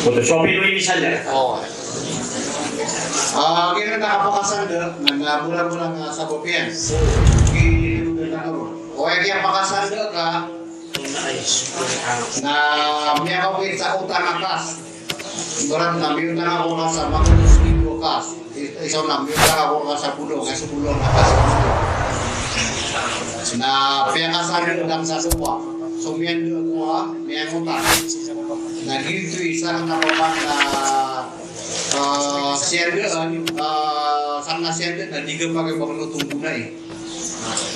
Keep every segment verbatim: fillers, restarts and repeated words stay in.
Photo, so pinoy ni sanda. O. Ah, kaya na kapakasanda, na, na mula-mula nga sa kopiyan. Ki-, o, kaya pakasanda ka, na miyakawit sa otang a kas. Ibarat na miyotang ako ka sa makatos ribo kas. I-, isa on na miyotang ako ka sa bolong, ka sa bolong, ka sa bolong. Na piyakasanda lang sa sopa. So miyanda ako, ah, miyangotang. Na giyoto i isa na paman na, ah, siyandaan, ah, sangka siyandaan na di ka pakay baklo tunggunay.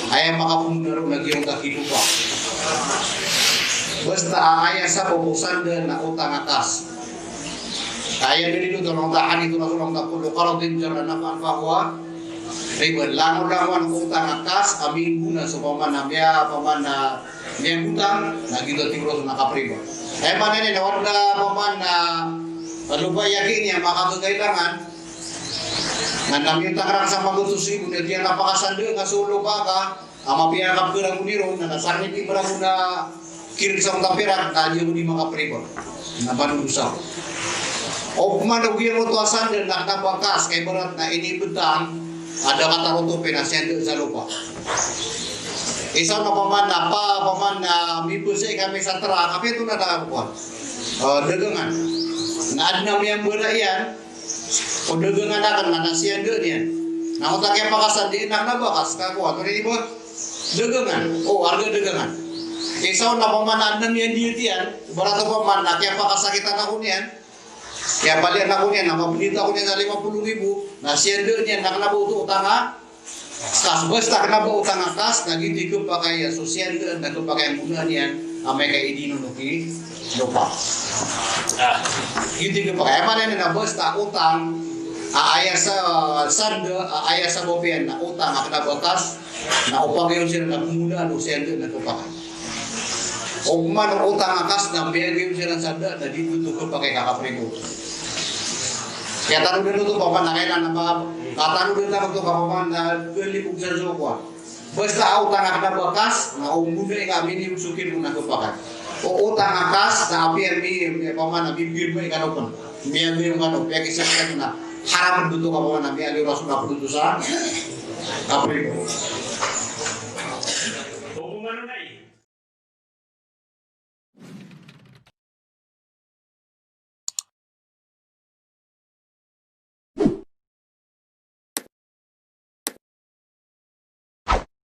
Aya makapamona ron na giyangkoto a kilopa. Basta a aya sabap o sanda na otang a kas. Aya dalil oto na hadith o Rasul na kullu qardin jarra naf'an fahuwa riba. Langolangon o otang a kas a minggona so paman a miya, paman a miyangotang, na giyoto tig o Rasul na kapriba. Aya maana niyan na o adn a paman a lopa i aki niyan makakakailangan, na miyotang ka sa magatos ribo, na di ka pakasanda nga so lopa ka, a mapiya a kapkharangon iron, na sangkit i maragon a kirig sa onta pirak, na di ako di makapriba. Na panodosa. O pman o giyangkoto a sanda na kna ba kas, ka ibarat na inibetang a da kataroto pn a siyanda sa lopa. Isa na paman na pa, paman na mibesay kami sa trak, apiya oto na da kowan. Ah, dagangan. Na adn a miyambara iyan, o dagangan akn na, na siyanda niyan. Na oto a kiyapakasanda iyan na kna ba kas, ka kowan, oto ini ba? Dagangan. O, arga dagangan. Isa on na paman na adn a miyandiyat iyan, ibarat o paman na kiyapakasakitan ako niyan. Kiyapalian ako niyan, na mapndit ako niyan sa lima polo ribo, na siyanda niyan, na kna ba oto otang a kas, basta kna ba otang a kas, na giyoto i khapakay a so siyandaan na khapakay a mona niyan, amay ka idino no ki lopa. Ah. Giyoto i khapakay. Aya maana niyan na basta otang a aya sa, sanda a aya sabap iyan na otang a kna ba kas, na o pagayon siran na pmona o siyandaan na khapakay. O pman o otang a kas na miyagayon siran sa sanda na di oto khapakay ka kapribo. Kiyatanodan oto paman na kailangan na ma-, katanodan tano oto ka paman na kalibog sa so kowan. Basta a otang a kna ba kas, na o mona i ka minimum so kirim na khapakay. O otang a kas, na apiya mi, mi, paman na mipirma i kano pn. Miyagayon kano, piyakisakyan na haram oto ka paman na miyagayon rasul na pn oto sa kapribo.